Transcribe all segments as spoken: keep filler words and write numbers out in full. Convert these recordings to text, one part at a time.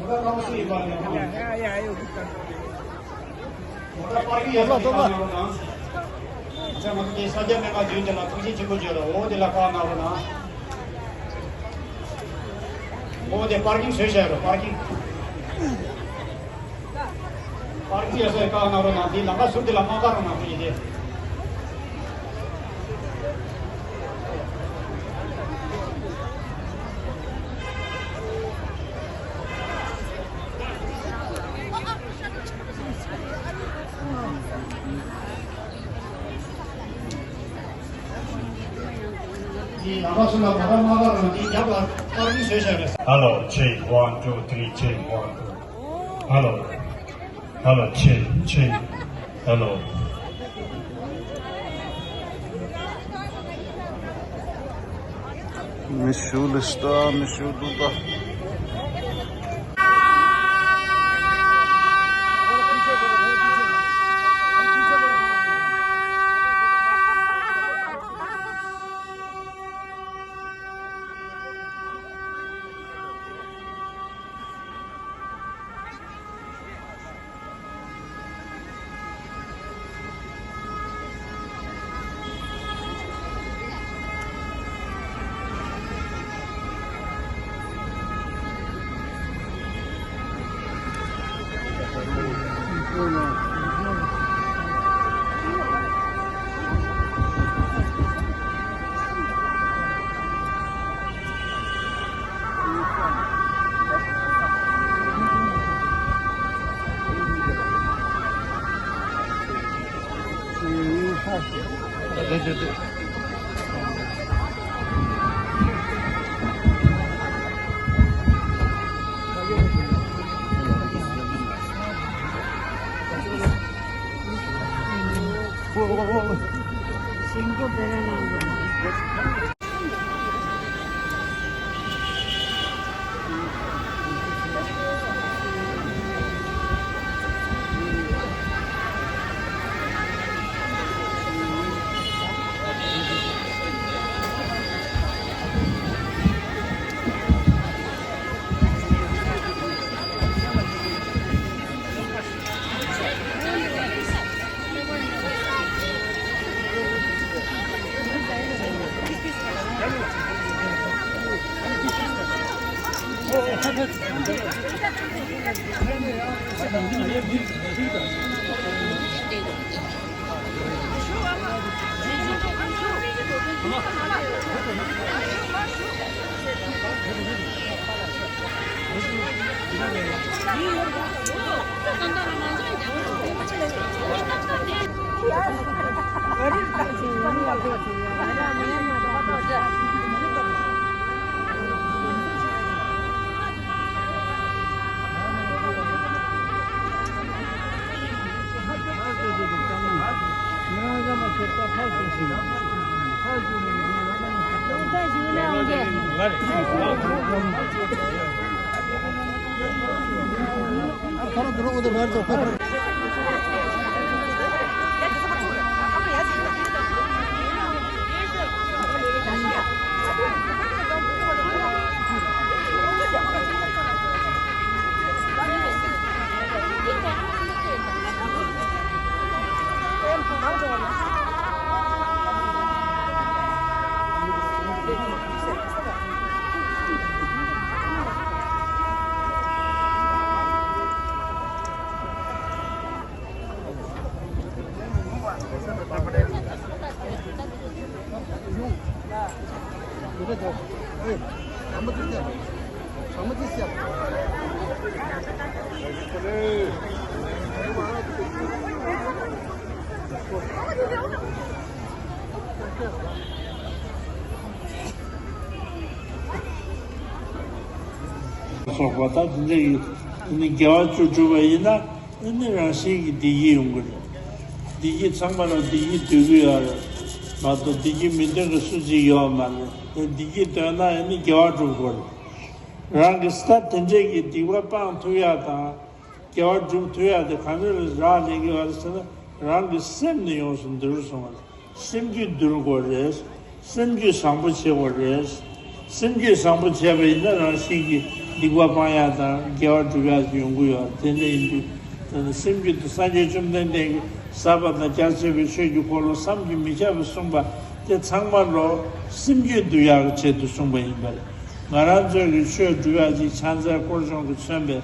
ཡ་ཡ་ཡ། ཚང་མ་དེ་ས་སྐྱ་སྨན་ཁང་མདུན་དེ་ལ་ཐུགས་རྗེ་ཆེན་པོ་བརྗོད་ལ། འོ་དེ་ལ་བཀའ་གནང་རོགས་གནང་། འོ་དེ་པར་ཀིང་བཟོས་བཞག་རོགས། པར་ཀིང་། པར་ཀིང་ཡོད་སའི་བཀའ་གནང་རོགས་གནང་། དེ་ལམ་ཁ་ཟུར་དེ་ལ་མ་བཀག་རོགས་གནང་། ཐུགས་རྗེ་ཆེ། Hello, check, one, two, three, check, one, two. Hello, hello, check, check, hello. མི་ཞུ་ལི་སྟ་མི་ཞུ་དུ་ད། སོགས་པ་དང་དེ་འདྲ་ཡི་དེ་ནི་དགེ་བ་བཅུ་བསྒྲུབས་པ་ཡིན་ན། ཨ་ནི་རང་བཞིན་གྱིས་བདེ་སྐྱིད་ཡོང་གི་རེད། བདེ་སྐྱིད་ཚང་མ་ལ་བདེ་སྐྱིད་འདོད་ཀྱི་ཡོད་རེད་མ་གཏོགས། བདེ་སྐྱིད་མི་འདོད་མཁན་སུ་གཅིག་ཡོད་མ་རེད། དེ་བདེ་སྐྱིད་འདོད་ན་ཨ་ནི་དགེ་བ་སྒྲུབ་དགོས་རེད། རང་གི་ས་དེ་འདྲས་ཀྱི་སྡིག་པ་སྤང་ཐུབ་ཡག་དང་། དགེ་བ་སྒྲུབ་ཐུབ་ཡག་དེ་ག་འདྲ་རག་ལས་ཀྱི་ཡོད་རེད་ཟེར་ན། རང་གི་སེམས་ནས་ཡོངས་སུ་འདུལ་སོང་བ་རེད། སེམས་རྒྱུད་འདུལ་དགོས་རེད། སེམས་རྒྱུད་བཟང་པོ་བྱེད་དགོས་རེད། སེམས་རྒྱུད་བཟང་པོ་བྱས་པ་ཡིན་ན་རང་བཞིན་གྱིས་ སྡིག་པ་སྤང་ཡག་དང་དགེ་བ་སྒྲུབ་ཡག་ཅིག་ཡོང་གི་ཡོད་རེད། དེ་འདྲ་ཡིན་དུས་ད་ནི་སེམས་རྒྱུད་དུ་སངས་རྒྱས་བཅོམ་ལྡན་འདས་ཀྱིས་ཟབ་པ་དང་རྒྱ་ཆེ་བའི་ཆོས་ཀྱི་འཁོར་ལོ་བསམ་གྱིས་མི་ཁྱབ་པ་གསུངས་པ་དེ་ཚང་མ་ལོ་སེམས་རྒྱུད་འདུལ་ཡག་གི་ཆེད་དུ་གསུངས་པ་ཡིན་པ་རེད། ང་རང་ཚོས་ཀྱི་ཆོས་སྒྲུབ་ཡག་ཅིག་ཕྱག་འཚལ་སྐོར་སྦྱོང་གིས་མཚོན་པའི།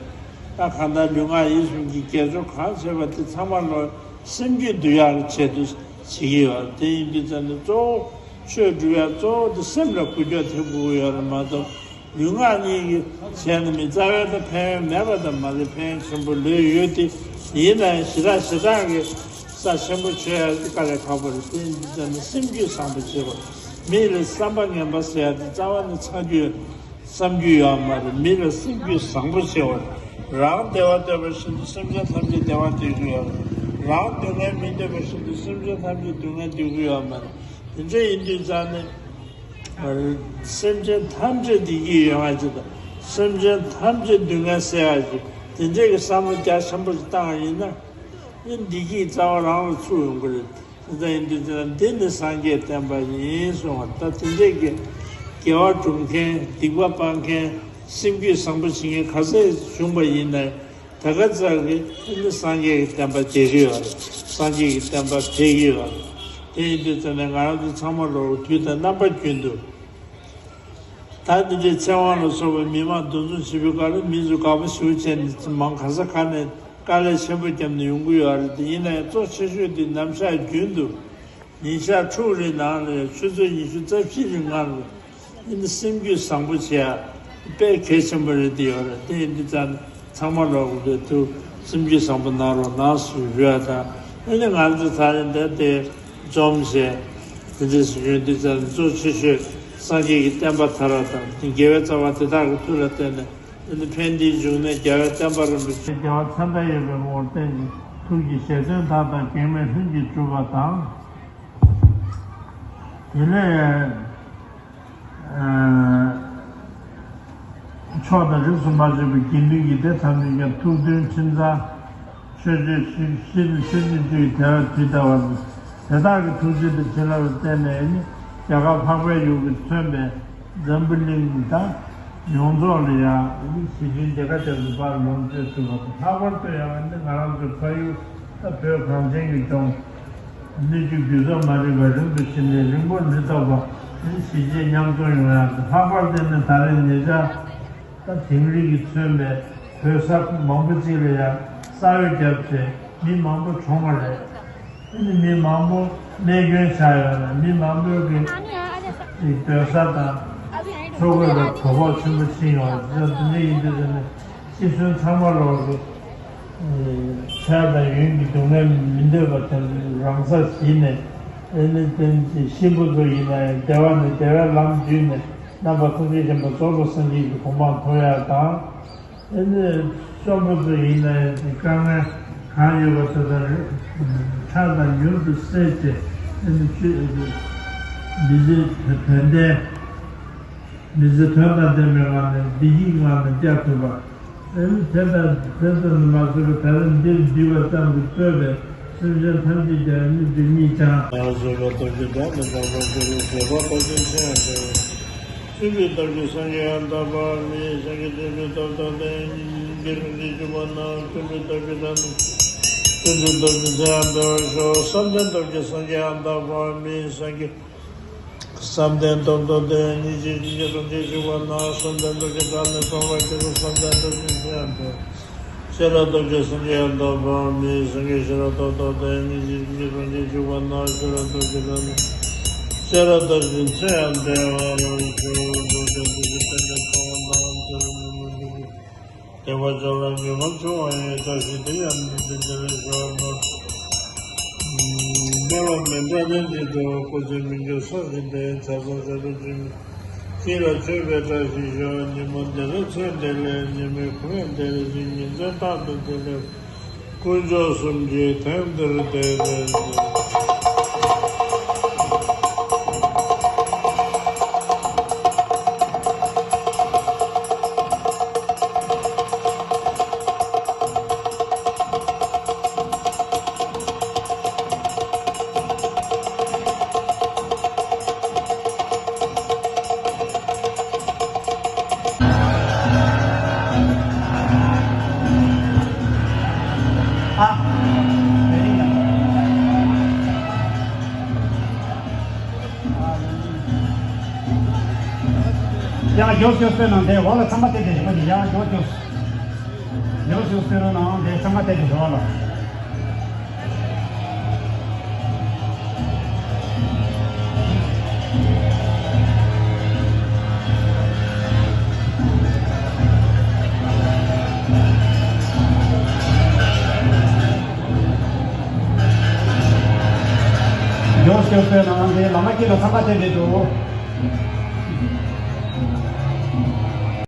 ད་གང་ལྟར་ལུས་ངག་ཡིད་གསུམ་གྱི་དགེ་ཚོགས་གང་བྱས་པ་དེ་ཚང་མ་ལོ་སེམས་རྒྱུད་འདུལ་ཡག་གི་ཆེད་དུ་བྱེད་ཀྱི་ཡོད་རེད། དེ་ཡིན་དུས་ཙམ་ནས་གཙོ་བོ་ཆོས་སྒྲུབ་ཡག་གཙོ་བོ་དེ་སེམས་ལ་འགུལ་སྐྱོད་ཐེབས་དགོས་ཀྱི་ཡོད་རེད་མ་གཏོགས། ལུས་ངག་གཉིས་ཀྱིས་བྱས་ན་མི་རྩ་བའི་ད་ཕན་ཡོན་མེད་པ་དང་མ་རེད། ཕན་ཡོན་ཆེན་པོ་ལོས་ཡོད་དེ། ཡིན་ན་ཡང་ཞེ་དྲག་ཞེ་དྲག་གི་ས་ཆེན་པོ་ཆོད་ཡག་དེ་དཀའ་ལས་ཁག་པོ་རེད། དེ་ཡིན་དུས་ཙམ་ནས་སེམས་རྒྱུད་བཟང་པོ་བྱེད་དགོས། མི་ལ་བསམ་པ་ངན་པ་ཟེར་ཡག་དེ་རྩ་བ་ནས་ཚང་རྒྱུ་བསམ་རྒྱུ་ཡོད་མ་རེད། མི་ལ་སེམས་རྒྱུད་བཟང་པོ་བྱེད་དགོས། རང་བདེ་བ་འདོད་པ་བཞིན་དུ་སེམས་ཅན་ཐམས་ཅད་བདེ་བ་འདོད་ཀྱི་ཡོད་རེད། རང་སྡུག་བསྔལ་མི་འདོད་པ་བཞིན་དུ་སེམས་ཅན་ཐམས་ཅད་སྡུག་བསྔལ་འདོད་ཀྱི་ཡོད་མ་རེད། དེ་འདྲ་ཡིན་དུས་ཙང་ནས་སེམས་ཅན་ཐམས་ཅད་བདེ་སྐྱིད་ཡོང་བ་ཅིག་དང་། སེམས་ཅན་ཐམས་ཅད་སྡུག་བསྔལ་སེལ་ཡག་ཅིག་དེ་འདྲའི་གི་བསམ་བློ་རྒྱ་ཆེན་པོ་ཞིག་བཏང་བ་ཡིན་ན། ཨེ་བདེ་སྐྱིད་རྩ་བ་རང་ལ་ཚུར་ཡོང་གི་རེད། དེ་ལྟ་ཡིན་དུས་ཙང་འདི་ནི་སངས་རྒྱས་བསྟན་པ་ཡིན་གསུངས་པ། ད་དེ་འདྲས་ཀྱི་དགེ་བ་སྒྲུབ་མཁན། སྡིག་པ་སྤང་མཁན། སེམས་རྒྱུད་བཟང་པོ་བྱེད་མཁན་ག་ཚད་བྱུང་པ་ཡིན་ན། ད་ག་ཙམ་གྱིས་དེ་ནི་སངས་རྒྱས་ཀྱི་བསྟན་པ་རྒྱས་ཀྱི་ཡོད་རེད། སངས་རྒྱས་ཀྱི་བསྟན་པ་འཕེལ་གྱི་ཡོད་རེད། དེ་ཡིན་དུས་ཙང་ནས་ང་རང་ཚོ་ཚང་མ་ལོ་དུས་དང་རྣམ་པ་རྒྱུན་དུ། ད་འདི་འདྲའི་ཚེ་དབང་ལ་སོགས་པའི་མི་མང་འདུ་འཛོམས་བྱེད་པའི་སྐབས་ལ་མི་ཚོ་དགའ་པོ་ཞེ་པོ་བྱས་ནས་མང་ག་ས་ག་ནས་དཀའ་ལས་ཆེན་པོ་བརྒྱབ་ནས་ཡོང་གི་ཡོད་རེད་དེ། ཡིན་ན་ཡང་གཙོ་ཆེ་ཤོས་དེ་ནམ་ཞག་རྒྱུན་དུ་ཉིན་ཞག་ཕྲུགས་རེའི་ནང་ལ་ཆུ་ཚོད་ཉི་ཤུ་རྩ་བཞི་རིང་ལ་ཡིན་ན་སེམས་རྒྱུད་བཟང་པོ་བྱེད་ཡ་དཔེ་གལ་ཆེན་པོ་རེད་དེ་ཡོད་རེད། དེ་ཡིན་དུས་ཙང་ཚང་མ་ལོག་གི་ཐུགས་སེམས་རྒྱུད་བཟང་པོ་གནང་རོགས་གནང་ཞུ་ཡ་དང་། ཨ་ནི་ང་ཚོ་ཚ་རེ་འདི་དེ། འཛོམས་ཤིང་། དེ་འདྲ་ཞིག་ཡོང་དུས་ཙམ་གཙོ་ཆེ་ཤོས་སངས་རྒྱས་ཀྱི་བསྟན་པ་དར་བ་དང་དགེ་བའི་རྩ་བ་དེ་དག་གི་མཐུ་ལ་བརྟེན་ནས། དེ་ནི་ཕན་བདེའི་འབྱུང་གནས་རྒྱལ་བའི་བསྟན་པ་རིན་པོ་ཆེ། རྒྱལ་བ་མཚན་ལྟར་ཡོད་པའི་ངོ་བོར་བརྟེན་ཅིང་ཐུགས་ཀྱི་བཞེད་དོན་དག་དང་གེགས་མེད་ལྷུན་གྱིས་གྲུབ་པ་དང་། དེ་ལས། ཕྱོགས་དང་རིས་སུ་མ་ཆད་པའི་དགེ་འདུན་གྱི་སྡེ་ཐམས་ཅད་ཀྱང་ཐུགས་མཐུན་ཁྲིམས་གཙང་། ཆོས་སྤྱོད་ཞི་ཞི་ཆོས་སྤྱོད་ཀྱི་དད་པ་དུས་འདའ་བ། དེ་དག་གི་ཐུགས་རྗེ་དང་བྱིན་རླབས་ལ་བརྟེན་ནས་ནི་རྒྱ་གར་འཕགས་པའི་ཡུལ་གྱིས་མཚོན་པའི་འཛམ་བུ་གླིང་དང་ཡོངས་རྫོགས་ལ་ཡང་ཞི་མཐུན་ལྡན་ཁ་བྱ་བའི་བར་ལོངས་སྤྱོད་ཐུབ་པ་དང་། ལྷག་པར་དུ་ཡང་ནི་ང་རང་ཚོའི་ཕ་ཡུལ་ད་བོད་གངས་ཅན་གྱི་ལྗོངས། སྣོད་བཅུད་རྒྱུད་ཚོགས་མ་རིག་པ་རིང་དུ་ཞི་ནས་རིང་པོར་མི་ཐོགས་པ། དེ་ནི་ཞི་བྱེད་མཉམ་འཛོམས་ཡོང་ཡག་གི། ལྷག་པར་དེ་ནི་ད་རེས་ཉེ་ཆར་ད་དིང་རི་གིས་མཚོན་པའི་བོད་ས་ཁུལ་མང་པོ་ཅིག་ལ་ཡང་ས་འོད་བརྒྱབ་བྱས་མི་མང་པོ་གྲོངས་པ་རེད། དེ་ནི་མི་མང་པོ་རྨས་སྐྱོན་ཆགས་ཡོད་ལ། མི་མང་པོའི་གི་སྡོད་ས་དང་འཚོ་གོས་ལ་དོ་ཕོག་ཆེན་པོ་ཕྱིན་ཡོད་རེད། དེ་འདྲ་ཡིན་དུས་ནི། ཤི་གསོན་ཚང་མ་ལོག་གི། ཚེ་དང་ཡུན་གྱི་སྡུག་བསྔལ་མི་འདོད་པ་དེ་རང་སར་ཞི་ནས། ཨེ་ནི་དེ་གཤིན་པོ་ཚོ་ཡིན་ན་ཡང་བདེ་བ་ནས་བདེ་བའི་ལམ་བརྒྱུད་ནས་རྣམ་པ་ཐམས་ཅད་མཁྱེན་པ་རྫོགས་པའི་སངས་རྒྱས་ཀྱི་གོ་འཕང་ཐོབ་ཡག་དང་། ཨེ་ནི་གསོན་པོ་ཚོ་ཡིན་ན་ཡང་དཀའ་ངལ་གང་ཡོད་པ་དེ་དག་ཁྲག་དང་མྱུར་དུ་བསལ་བྱས། ཨེ་ནི་ཆོས་མི་ཚེ་དོན་ལྡན། མི་ཚེ་དོན་དང་ལྡན་པའི་ངང་ནས་བདེ་སྐྱིད་ངང་ནས་བསྐྱལ་ཐུབ་པ། ཨེ་ནི་དེ་ལྟར་དེ་ཙམ་དུ་མ་ཟད་པར་ད་རེས་འདིར་འདུས་པ་ཙམ་གྱིས་གཙོས་པའི་སེམས་ཅན་ཐམས་ཅད་ཀྱང་ནི་འདི་ཉིད་ཀྱང་། ཡང་བཟོད་པ་སྟོབས་ཀྱིས་དགྲ་ལ་ཕོག་པར་འགྱུར་རོ། བཟོད་པ་སྟོབས་ཀྱིས་མཚན་ཡང་དག་པ། བརྩོན་འགྲུས་སྟོབས་ཀྱིས་སངས་རྒྱས་ཡང་དག་པ་མིན། སངས་རྒྱས་བརྩོན་འགྲུས་སྟོབས་དང་ལྡན་ཉིད་ཀྱིས་རིན་ཆེན་བྱེད་པ་ན། བརྩོན་འགྲུས་སྟོབས་ཀྱིས་དགྲ་ལ། བརྩོན་འགྲུས་སྟོབས་ཀྱིས་མཚན་ཡང་དག་པར་ཤོག། བསམ་གཏན་སྟོབས་ཀྱིས་སངས་རྒྱས་ཡང་དག་པ་མིན། སངས་རྒྱས། བསམ་གཏན་སྟོབས་དང་ལྡན་ཉིད་ཀྱིས་སངས་རྒྱས་རིན་ཆེན་བྱེད་པ་ན། བསམ་གཏན་སྟོབས་ཀྱིས་དགྲ་ལ་ཕོག་པར་འགྱུར་རོ། བསམ་གཏན་སྟོབས་ཀྱིས་མཚན་ཡང་དག་པ། ཤེས་རབ་སྟོབས་ཀྱིས་སངས་རྒྱས་ཡང་དག་པ་མིན། སངས་རྒྱས་ཤེས་རབ་སྟོབས་དང་ལྡན་ཉིད་ཀྱིས་སངས་རྒྱས་རིན་ཆེན་བྱེད་པ་ན། ཤེས་རབ་སྟོབས་ཀྱིས་དགྲ་ལ། ཤེས་རབ་སྟོབས་ཀྱིས་མཚན་ཡང་དག་པར་ཤོག། རྫོགས་བྱང་སྟོབས་ཀྱིས་བསྟན་པའི་ཁ་བ་དང་། བདེ་བ་ཅན་ལ་ཉོན་མོངས་ཆུང་བ་ཡི། བཀྲ་ཤིས་དེ་ཡང་ནི་དེ་འདིར་ཤོག་ནོ། འབེལ་བ་མེ་འདྲ་ལྡན་འདི་དག། སྐུ་ཚེ་མི་འགྱུར་སྲོག་བཞིན་དུ། ཚེ་བཟང་ཚེ་རབས་ཅན། སྐྱིད་ལ་སྤྱོད་པའི་བཀྲ་ཤིས་ཤོག། ཉིན་མོ་བདེ་ལེགས་མཚན་བདེ་ལེགས། ཉིན་མོའི་གུང་ཡང་བདེ་ལེགས་ཤིང་། ཉིན་མཚན་རྟག་ཏུ་བདེ་ལེགས། དཀོན་མཆོག་གསུམ་གྱི་དོན་འདིར་བདེ་ལེགས། ཡང་མགྱོགས་མགྱོགས་སྤོས་གནང་། དེ་འོག་ལ་ཚང་མ་བལྟས་ཏེ་བཞུགས་པ་ཡིན། ཡང་མགྱོགས་མགྱོགས། མགྱོགས་མགྱོགས་སྤོས་རོགས་གནང་། དེ་ཚང་མ་བལྟས་ཏེ་བཞུགས་པ་ལ། མགྱོགས་མགྱོགས་སྤོས་གནང་། དེ་བླ་མ་དཀྱིལ་ལ་ཚང་མ་བལྟས་ཏེ་འདུག